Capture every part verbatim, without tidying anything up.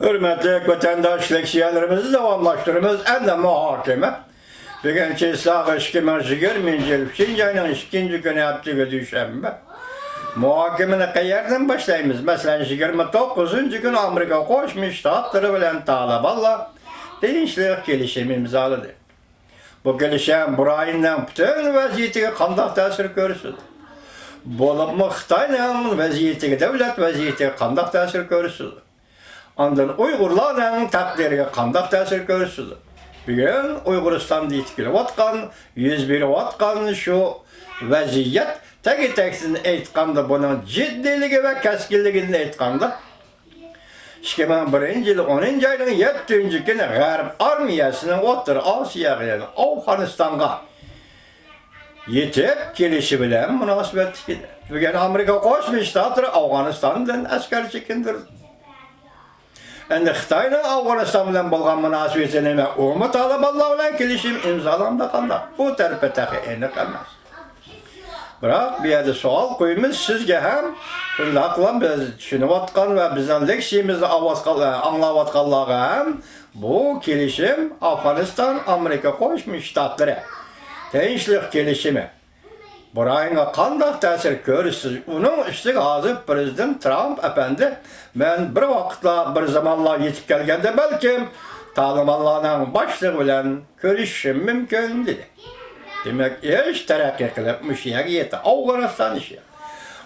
ھۆرمەتلىك ۋەتەنداش، لېكسىيەلىرىمىزنى داۋاملاشتۇرىمىز. ئەمدى مۇھاكىمە. بۈگۈن چېسلاغ ئىككى مىڭ يىگىرمە يىل ئۈچىنچى ئاينىڭ ئىككىنچى كۈنى، ھەپتىگە دۈشەنبە. مۇھاكىمىنى قەيەردىن باشلايمىز؟ مەسىلەن، يىگىرمە توققۇزىنچى كۈنى ئامېرىكا قوشما شتاتلىرى بىلەن تالىبانلار تىنچلىق كېلىشىمى ئىمزالىدى. بۇ كېلىشىم بۇ رايوننىڭ پۈتۈن ۋەزىيىتىگە قانداق تەسىر كۆرسىتىدۇ؟ بولۇپمۇ خىتاينىڭ ۋەزىيىتىگە، دۆلەت ۋەزىيىتىگە قانداق تەسىر كۆرسىتىدۇ؟ ئاندىن ئۇيغۇرلارنىڭ تەقدىرىگە قانداق تەسىر كۆرسىتىدۇ؟ بۈگۈن ئۇيغۇرىستاندا يېتىپ كېلىۋاتقان، يۈز بېرىۋاتقان شۇ ۋەزىيەت، تەگى-تەكتىدىن ئېيتقاندا، بۇنىڭ جىددىيلىكى ۋە كەسكىنلىكىدىن ئېيتقاندا، ئىككى مىڭ بىرىنچى يىل ئونىنچى ئاينىڭ يەتتىنچى كۈنى غەرب ئارمىيەسىنىڭ ئوتتۇرا ئاسىياغا، يەنى ئافغانىستانغا يېتىپ كېلىشى بىلەن مۇناسىۋەتلىك ئىدى. بۈگۈن ئامېرىكا قوشما شتاتلىرى ئافغانىستاندىن ئەسكەر چېكىندۈردى. ئەمدى خىتاينىڭ ئافغانىستان بىلەن بولغان مۇناسىۋىتى نېمە؟ ئۇمۇ تالىبانلار بىلەن كېلىشىم ئىمزالاندى قانداق؟ بۇ تەرىپى تېخى ئېنىق ئەمەس. بىراق بۇ يەردە سوئال قويىمىز سىزگە ھەم، شۇنداقلا بىز چۈشىنىۋاتقان ۋە بىزنىڭ لېكسىيىمىزنى ئاڭلاۋاتقان-، ئاڭلاۋاتقانلارغا ھەم، بۇ كېلىشىم ئافغانىستان، ئامېرىكا قوشما شتاتلىرى تىنچلىق كېلىشىمى بۇ رايونغا قانداق تەسىر كۆرسىتىدۇ؟ ئۇنىڭ ئۈستىگە ھازىر پىرېزىدېنت ترامپ ئەپەندى، مەن بىر ۋاقىتلار، بىر زامانلار يېتىپ كەلگەندە بەلكىم تالىبانلارنىڭ باشلىقى بىلەن كۆرۈشۈشۈم مۇمكىن، دېدى. دېمەك، ئىش تەرەققىي قىلىپ مۇشۇ يەرگە يەتتى. ئافغانىستان ئىشى.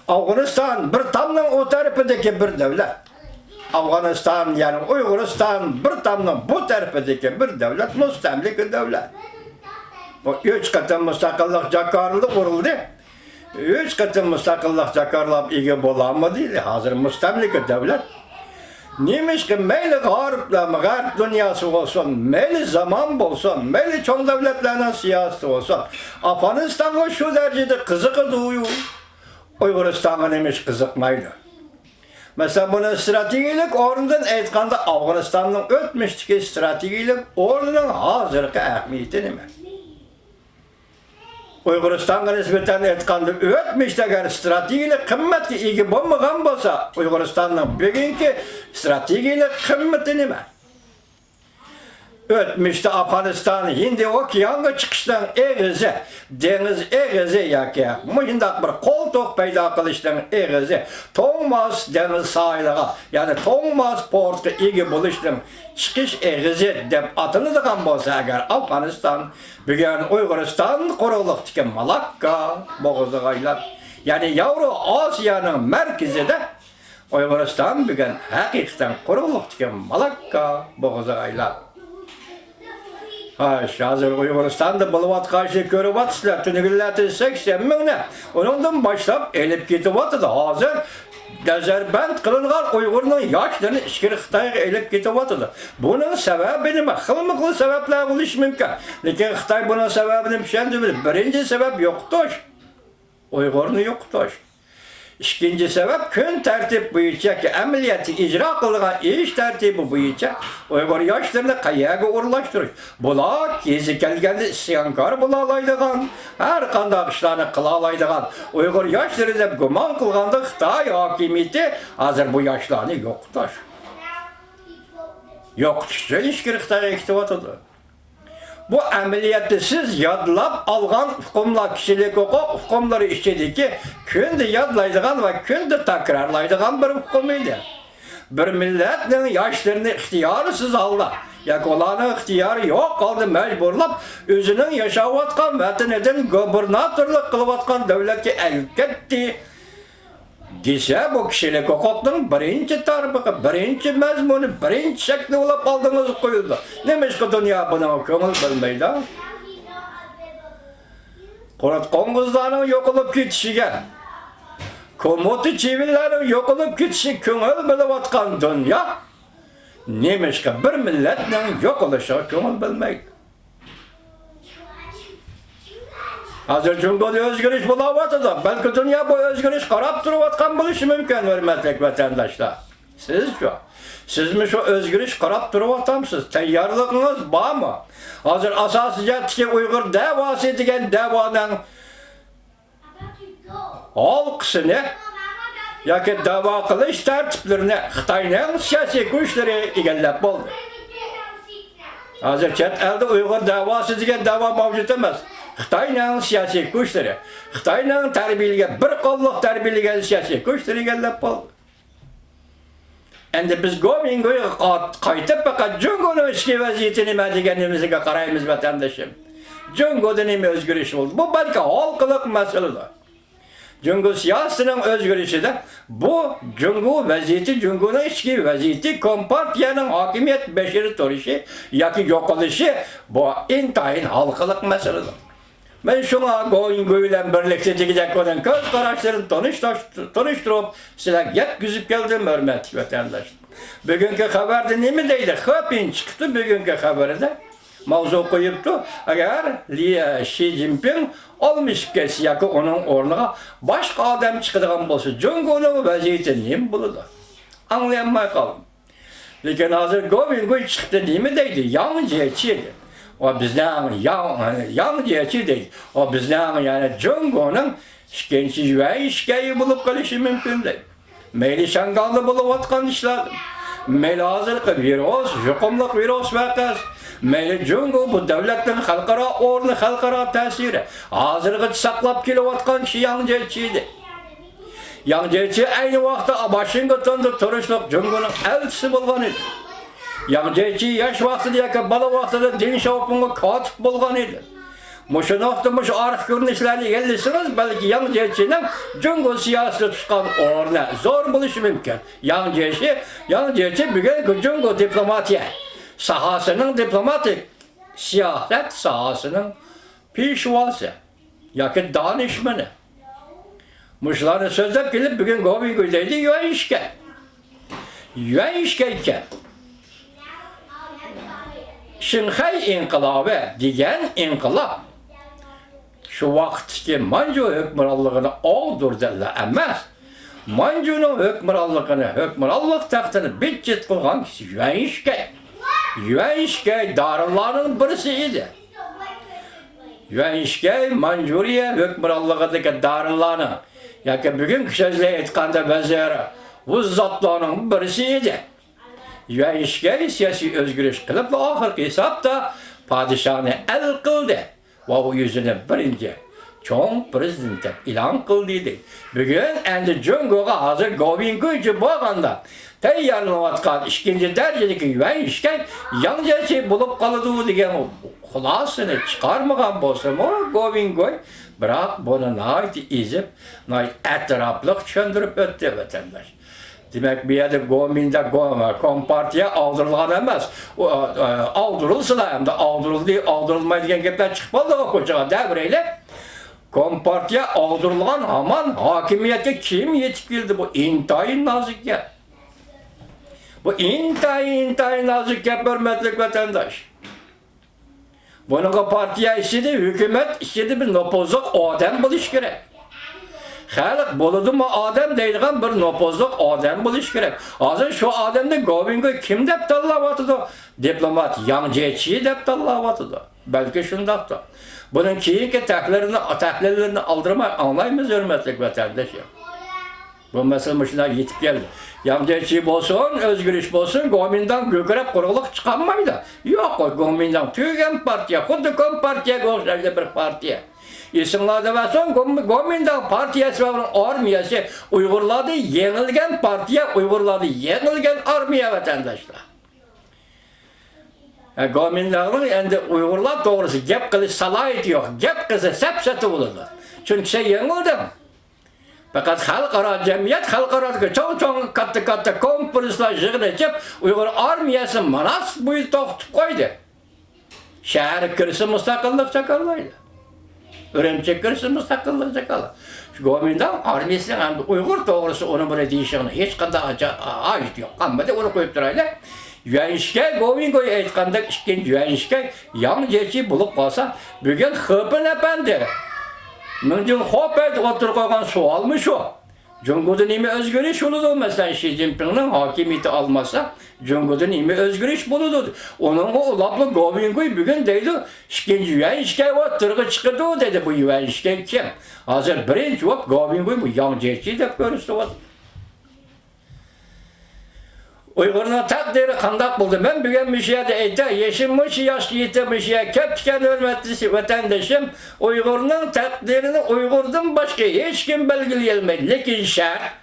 ئافغانىستان بىر تامنىڭ ئۇ تەرىپىدىكى بىر دۆلەت. ئافغانىستان، يەنى ئۇيغۇرىستان بىر تامنىڭ بۇ تەرىپىدىكى بىر دۆلەت، مۇستەملىكە دۆلەت. بۇ ئۈچ قېتىم مۇستەقىللىق جاكارلىقى ئۇرۇلدى. ئۈچ قېتىم مۇستەقىللىق جاكارلاپ ئىگە بولالمىدى. ھازىر مۇستەملىكە دۆلەت. نېمىشقا مەيلى غەربلەرمۇ، غەرب دۇنياسى بولسۇن، مەيلى زامان بولسۇن، مەيلى چوڭ دۆلەتلەرنىڭ سىياسىتى بولسۇن، ئافغانىستانغا شۇ دەرىجىدە قىزىقىدۇ، ئۇيغۇرىستانغا نېمىشقا قىزىقمايدۇ؟ مەسىلەن، بۇنى ئىستراتېگىيەلىك ئورنىدىن ئېيتقاندا، ئافغانىستاننىڭ ئۆتمۈشتىكى ئىستراتېگىيەلىك ئورنىنىڭ ھازىرقى ئەھمىيىتى نېمە؟ ئۇيغۇرىستانغا نىسبەتەن ئېيتقاندا، ئۆتمۈشتە ئەگەر ئىستراتېگىيەلىك قىممەتكە ئىگە بولمىغان بولسا، ئۇيغۇرىستاننىڭ بۈگۈنكى ئىستراتېگىيەلىك قىممىتى نېمە؟ ئۆتمۈشتە ئافغانىستان ھىندى ئوكيانغا چىقىشنىڭ ئېغىزى، دېڭىز ئېغىزى ياكى مۇشۇنداق بىر قولتۇق پەيدا قىلىشنىڭ ئېغىزى، توڭماس دېڭىز ساھىلىغا، يەنى توڭماس پورتقا ئىگە بولۇشنىڭ چىقىش ئېغىزى دەپ ئاتىلىدىغان بولسا ئەگەر ئافغانىستان، بۈگۈن ئۇيغۇرىستان قۇرۇقلۇقتىكى مالاككا بوغۇزىغا ئايلاندى. يەنى ياۋرو ئاسىيانىڭ مەركىزىدە ئۇيغۇرىستان بۈگۈن ھەقىقەتەن قۇرۇقلۇقتىكى مالاككا بوغۇزىغا ئايلاندى. ھاش، ھازىر ئۇيغۇرىستاندا بولۇۋاتقان ئىشنى كۆرۈۋاتىسىلەر. تۈنۈگۈنلەردە سەكسەن مىڭنى، ئۇنىڭدىن باشلاپ ئېلىپ كېتىۋاتىدۇ. ھازىر نەزەربەند قىلىنغان ئۇيغۇرنىڭ ياشلىرىنى ئىچكىرى خىتايغا ئېلىپ كېتىۋاتىدۇ. بۇنىڭ سەۋەبى نېمە؟ خىلمۇ خىل سەۋەبلەر بولۇشى مۇمكىن. لېكىن خىتاي بۇنىڭ سەۋەبىنى چۈشەندۈرمىدى. بىرىنچى سەۋەب يوقىتىش. ئۇيغۇرنى يوقىتىش. ئىككىنچى سەۋەب، كۈن تەرتىپ بويىچە، ئەمەلىيەتتە ئىجرا قىلىدىغان ئىش تەرتىپى بويىچە ئۇيغۇر ياشلىرىنى قەيەرگە ئورۇنلاشتۇرۇش؟ بۇلار كېزى كەلگەندە ئىسيانكار بولالايدىغان، ھەر قانداق ئىشلارنى قىلالايدىغان ئۇيغۇر ياشلىرى دەپ گۇمان قىلغاندا، خىتاي ھاكىمىيىتى ھازىر بۇ ياشلارنى يوقىتىش، يوقىتىش ئۈچۈن ئىچكىرى خىتايغا كېتىۋاتىدۇ. بۇ ئەمەلىيەتتە سىز يادلاپ ئالغان ئۇقۇملار، كىشىلىك ھوقۇق ئۇقۇملىرى ئىچىدىكى كۈندە يادلايدىغان ۋە كۈندە تەكرارلايدىغان بىر ئۇقۇم ئىدى. بىر مىللەتنىڭ ياشلىرىنى ئىختىيارسىز ھالدا ياكى ئۇلارنىڭ ئىختىيارى يوق ھالدا مەجبۇرلاپ، ئۆزىنىڭ ياشاۋاتقان ۋەتىنىدىن گۇبېرناتورلۇق قىلىۋاتقان دۆلەتكە ئەكېتىپ كەتتى دېسە، بۇ كىشىلىك ھوقۇقنىڭ بىرىنچى تارمىقى، بىرىنچى مەزمۇنى، بىرىنچى شەكلى بولۇپ ئالدىڭىزغا قويۇلىدۇ. نېمىشقا دۇنيا بۇنىڭغا كۆڭۈل بۆلمەيدۇ؟ قۇرت قوڭغۇزلارنىڭ يوقىلىپ كېتىشىگە، كومۇتا چىۋىنلارنىڭ يوقىلىپ كېتىشىگە كۆڭۈل بۆلۈۋاتقان دۇنيا نېمىشقا بىر مىللەتنىڭ يوقىلىشىغا كۆڭۈل بۆلمەيدۇ؟ ھازىر جۇڭگودا ئۆزگىرىش بولاۋاتىدۇ. بەلكى دۇنيا بۇ ئۆزگىرىشكە قاراپ تۇرۇۋاتقان بولۇشى مۇمكىن، ھۆرمەتلىك ۋەتەنداشلار. سىزچۇ؟ سىزمۇ شۇ ئۆزگىرىشكە قاراپ تۇرۇۋاتامسىز؟ تەييارلىقىڭىز بارمۇ؟ ھازىر ئاساسىي جەھەتتىكى ئۇيغۇر دەۋاسى دېگەن دەۋانىڭ ھالقىسىنى ياكى دەۋا قىلىش تەرتىپلىرىنى خىتاينىڭ سىياسىي كۈچلىرى ئىگىلەپ بولدى. ھازىر چەت ئەلدە ئۇيغۇر دەۋاسى دېگەن دەۋا مەۋجۇت ئەمەس. خىتاينىڭ سىياسىي كۈچلىرى، خىتاينىڭ تەربىيەلىگەن، بىر قوللۇق تەربىيەلىگەن سىياسىي كۈچلىرى ئىگىلەپ بولدى. ئەمدى بىز گومىڭگويغا قا-، قايتىپ پەقەت جۇڭگونىڭ ئىچكى ۋەزىيىتى نېمە دېگىنىمىزگە قارايمىز، ۋەتەندىشىم. جۇڭگودا نېمە ئۆزگىرىش بولدى؟ بۇ بەلكى ھالقىلىق مەسىلىدۇر. جۇڭگو سىياسىتىنىڭ ئۆزگىرىشىدە بۇ جۇڭگو ۋەزىيىتى، جۇڭگونىڭ ئىچكى ۋەزىيىتى، كومپارتىيەنىڭ ھاكىمىيەت بېشىدا تۇرۇشى ياكى يوقىلىشى، بۇ ئىنتايىن ھالقىلىق مەسىلىدۇر. مەن شۇڭا گوۋىڭگوي بىلەن بىرلىكتە دېگۈدەك ئۇنىڭ كۆز قاراشلىرىنى تونۇش-، تونۇشتۇرۇپ، سىلەرگە يەتكۈزۈپ كەلدىم، ھۆرمەتلىك ۋەتەنداشلار. بۈگۈنكى خەۋەردە نېمە دەيدۇ؟ خېپىن چىقىپتۇ بۈگۈنكى خەۋىرىدە. ماۋزۇ قويۇپتۇ، ئەگەر لى-، شى جىنپىڭ ئالمىشىپ كەتسە ياكى ئۇنىڭ ئورنىغا باشقا ئادەم چىقىدىغان بولسا، جۇڭگونىڭ ۋەزىيىتى نېمە بولىدۇ؟ ئاڭلىيالماي قالدىم. لېكىن ھازىر گوۋىڭگوي چىقتى، نېمە دەيدۇ؟ ياڭ جيېچى دەيدۇ. ۋە بىزنىڭ ياڭ، ياڭ جيېچى دەيدۇ. ۋە بىزنىڭ، يەنى جۇڭگونىڭ ئىككىنچى يۈەن شىكەيى بولۇپ قېلىشى مۇمكىن دەيدۇ. مەيلى شاڭگالدا بولۇۋاتقان ئىشلار، مەيلى ھازىرقى ۋىرۇس، يۇقۇملۇق ۋىرۇس ۋەقەسى، مەيلى جۇڭگو بۇ دۆلەتنىڭ خەلقئارا ئورنى، خەلقئارا تەسىرى، ھازىرغىچە ساقلاپ كېلىۋاتقان كىشى ياڭ جيېچى ئىدى. ياڭ جيېچى ئەينى ۋاقىتتا ۋاشىنگتوندا تۇرۇشلۇق جۇڭگونىڭ ئەلچىسى بولغان ئىدى. ياڭ جيېچى ياش ۋاقتىدا ياكى بالا ۋاقتىدا دېڭ شياۋپىڭغا كاتىپ بولغان ئىدى. مۇشۇ نۇقتا، مۇشۇ ئارقا كۆرۈنۈشلەرنى ئىگىلىسىڭىز، بەلكى ياڭ جيېچىنىڭ جۇڭگو سىياسىتىدە تۇتقان ئورنى زور بولۇشى مۇمكىن. ياڭ جيېچى، ياڭ جيېچى بۈگۈنكى جۇڭگو دىپلوماتىيە ساھەسىنىڭ، دىپلوماتىك سىياسەت ساھەسىنىڭ پېشۋاسى ياكى دانىشمىنى. مۇشۇلارنى سۆزلەپ كېلىپ، بۈگۈن گوۋىڭگوي دەيدۇ، يۈەن شىكەي. يۈەن شىكەي ئىكەن. شىنخەي ئىنقىلابى دېگەن ئىنقىلاب شۇ ۋاقىتتىكى مانجۇ ھۆكۈمرانلىقىنى ئاغدۇردىلا ئەمەس، مانجۇنىڭ ھۆكۈمرانلىقىنى، ھۆكۈمرانلىق تەختىنى بىت-چىت قىلغان كىشى يۈەن شىكەي. يۈەن شىكەي دارىنلارنىڭ بىرسى ئىدى. يۈەن شىكەي مانجۇرىيە ھۆكۈمرانلىقىدىكى دارىنلارنىڭ، ياكى بۈگۈنكى سۆز بىلەن ئېيتقاندا، ۋەزىر ۋۇززاتلارنىڭ بىرسى ئىدى. يۈەن شىكەي سىياسىي ئۆزگىرىش قىلىپلا، ئاخىرقى ھېسابتا پادىشاھنى ئەل قىلدى ۋە ئۇ ئۆزىنى بىرىنچى چوڭ پىرېزىدېنت دەپ ئېلان قىلدى، دېدى. بۈگۈن ئەمدى جۇڭگوغا ھازىر گوۋىڭگويچى بولغاندا تەييارلىنىۋاتقان ئىككىنچى دەرىجىدىكى يۈەن شىكەي ياڭ جيېچى بولۇپ قالىدۇ دېگەن خۇلاسىنى چىقارمىغان بولسىمۇ گوۋىڭگوي، بىراق بۇنى ناھايىتى ئېزىپ، ناھايىتى ئەتراپلىق چۈشەندۈرۈپ ئۆتتى ۋەتەنداش. دېمەك، بۇ يەردە گومىنداڭ، گو-، كومپارتىيە ئاغدۇرۇلغان ئەمەس. ئۇ، ئا، ئا، ئاغدۇرۇلسىلا، ئەمدى ئاغدۇرۇلدى، ئاغدۇرۇلماي دېگەن گەپلەر چىقىپ قالدىغۇ كوچىغا، دەۋېرەيلى. كومپارتىيە ئاغدۇرۇلغان، ھامان ھاكىمىيەتكە كىم يېتىپ كېلىدۇ؟ بۇ ئىنتايىن نازۇك گەپ. بۇ ئىنتايىن، ئىنتايىن نازۇك گەپ، ھۆرمەتلىك ۋەتەنداش. بۇنىڭغا پارتىيە ئىچىدە، ھۆكۈمەت ئىچىدە بىر نوپۇزلۇق ئادەم بولۇشى كېرەك. خەلق بولىدۇما ئادەم دەيدىغان بىر نوپۇزلۇق ئادەم بولۇشى كېرەك. ھازىر شۇ ئادەمنى گوۋىڭگوي كىم دەپ تاللاۋاتىدۇ؟ دىپلومات ياڭ جيېچى دەپ تاللاۋاتىدۇ. بەلكى شۇنداقتۇ. بۇنىڭ كېيىنكى تەھلىلىنى، تەھلىللىرىنى ئالدىرىماي ئاڭلايمىز، ھۆرمەتلىك ۋەتەنداشلار. بۇ مەسىلە مۇشۇنداق يېتىپ كەلدى. ياڭ جيېچى بولسۇن، ئۆزگىرىش بولسۇن، گومىنداڭ گۈركىرەپ قۇرۇقلۇق چىقارمايدۇ. يوق، گومىنداڭ تۈگىگەن پارتىيە، خۇددى كومپارتىيەگە ئوخشاش بىر پارتىيە. ئېسىڭلاردا بارسۇن، گوم-، گومىنداڭ پارتىيەسى ۋە ئۇنىڭ ئارمىيەسى ئۇيغۇرلاردا يېڭىلگەن پارتىيە، ئۇيغۇرلاردا يېڭىلگەن ئارمىيە، ۋەتەنداشلار. ھە، گومىنداڭنىڭ ئەمدى ئۇيغۇرلار توغرىسىدا گەپ قىلىش سالاھىيىتى يوق. گەپ قىلسا سەپسەتە بولىدۇ. چۈنكى سەن يېڭىلدىڭ. پەقەت خەلقئارا جەمئىيەت، خەلقئارادىكى چوڭ-چوڭ، كاتتا-كاتتا كونفرانسلار يىغىنى ئېچىپ، ئۇيغۇر ئارمىيەسى ماناس بويىدا توختىتىپ قويدى. شەھەرگە كىرسە مۇستەقىللىق جاكارلايدۇ. ئۈرۈمچىگە كىرسە مۇستەقىللىق جاكارلايدۇ. شۇ گومىنداڭ ئارمىيەسىنىڭ ئەمدى ئۇيغۇر توغرىسىدا ئۇنى بۇنى دېيىشىنىڭ ھېچقانداق ھاجا-، ھاجىتى يوق. قالمىدى، ئۇنى قويۇپ تۇرايلى. يۈەن شىكەي، گوۋىڭگوي ئېيتقاندەك ئىككىنچى يۈەن شىكەي ياڭ جيېچى بولۇپ قالسا، بۈگۈن خېپېن ئەپەندى مىڭجىن خۇپېي ئوتتۇرىغا قويغان سوئالمۇ شۇ. جۇڭگودا نېمە ئۆزگىرىش بولىدۇ؟ مەسىلەن، شى جىنپىڭنىڭ ھاكىمىيىتى ئالماشسا، جۇڭگودا نېمە ئۆزگىرىش بولىدۇ؟ ئۇنىڭغا ئۇلاپلا گوۋىڭگوي بۈگۈن دەيدۇ، ئىككىنچى يۈەن شىكەي ئوتتۇرىغا چىقىدۇ دېدى. بۇ يۈەن شىكەي كىم؟ ھازىر بىرىنچى بولۇپ گوۋىڭگوي بۇ ياڭ جيېچى دەپ كۆرسىتىۋاتىدۇ. ئۇيغۇرنىڭ تەقدىرى قانداق بولدى؟ مەن بۈگۈن مۇشۇ يەردە ئېيتاي، يېشىم مۇشۇ ياشقا يېتىپ، مۇشۇ يەرگە كەپتىكەن، ھۆرمەتلىك ۋەتەندىشىم، ئۇيغۇرنىڭ تەقدىرىنى ئۇيغۇردىن باشقا ھېچكىم بەلگىلىيەلمەيدۇ. لېكىن شەرت،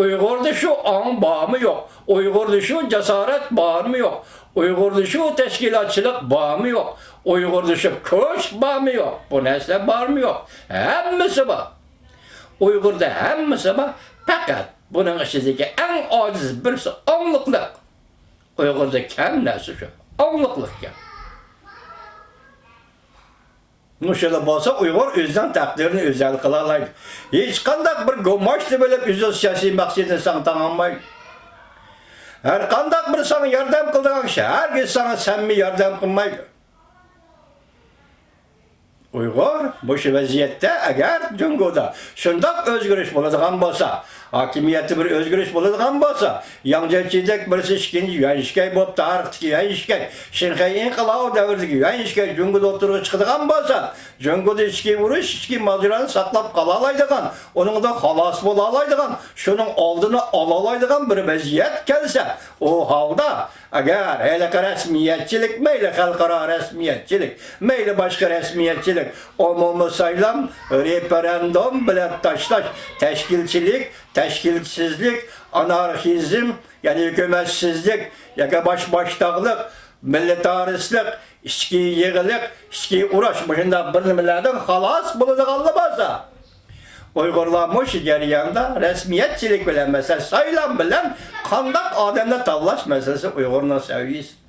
ئۇيغۇردا شۇ ئاڭ بارمۇ يوق؟ ئۇيغۇردا شۇ جاسارەت بارمۇ يوق؟ ئۇيغۇردا شۇ تەشكىلاتچىلىق بارمۇ يوق؟ ئۇيغۇردا شۇ كوشك بارمۇ يوق؟ بۇ نەرسىلەر بارمۇ يوق؟ ھەممىسى بار. ئۇيغۇردا ھەممىسى بار. پەقەت بۇنىڭ ئىچىدىكى ئەڭ ئاجىز بىرسى ئاڭلىقلىق. ئۇيغۇردا كەم نەرسە شۇ. ئاڭلىقلىق كەم. مۇشۇلا بولسا ئۇيغۇر ئۆزىنىڭ تەقدىرىنى ئۆزى ھەل قىلالايدۇ. ھېچقانداق بىر گۇماشتى بىلىپ ئۆزىنىڭ سىياسىي مەقسىتىنى ساڭا تاڭالمايدۇ. ھەر قانداق بىر ساڭا ياردەم قىلىدىغان كىشى ھەرگىز ساڭا سەممىي ياردەم قىلمايدۇ. ئۇيغۇر مۇشۇ ۋەزىيەتتە ئەگەر جۇڭگودا شۇنداق ئۆزگىرىش بولىدىغان بولسا، ھاكىمىيەتتە بىر ئۆزگىرىش بولىدىغان بولسا، ياڭ جيېچىدەك بىرسى ئىككىنچى يۈەنشىكەي بولۇپ، تارىختىكى يۈەنشىكەي، شىنخەي ئىنقىلابى دەۋرىدىكى يۈەنشىكەي جۇڭگودا ئوتتۇرىغا چىقىدىغان بولسا، جۇڭگودا ئىچكى ئۇرۇش، ئىچكى ماجىرانى ساقلاپ قالالايدىغان، ئۇنىڭدىن خالاس بولالايدىغان، شۇنىڭ ئالدىنى ئالالايدىغان بىر ۋەزىيەت كەلسە، ئۇ ھالدا ئەگەر ھېلىقى رەسمىيەتچىلىك، مەيلى خەلقئارا رەسمىيەتچىلىك، مەيلى باشقا رەسمىيەتچىلىك، ئومۇمىي سايلام، رېفېرېندۇم، بېلەت تاشلاش، تەشكىلچىلىك، تەشكىلچىسىزلىك، ئانارخىزم، يەنى ھۆكۈمەتسىزلىك ياكى باش-باشتاقلىق، مىلىتارىستلىق، ئىچكى يىغىلىق، ئىچكى ئۇرۇش، مۇشۇنداق بىر نېمىلەردىن خالاس بولىدىغانلا بولسا، ئۇيغۇرلار مۇشۇ جەرياندا رەسمىيەتچىلىك بىلەن، مەسىلەن، سايلام بىلەن قانداق ئادەمنى تاللاش مەسىلىسى ئۇيغۇرنىڭ سەۋىيەسى.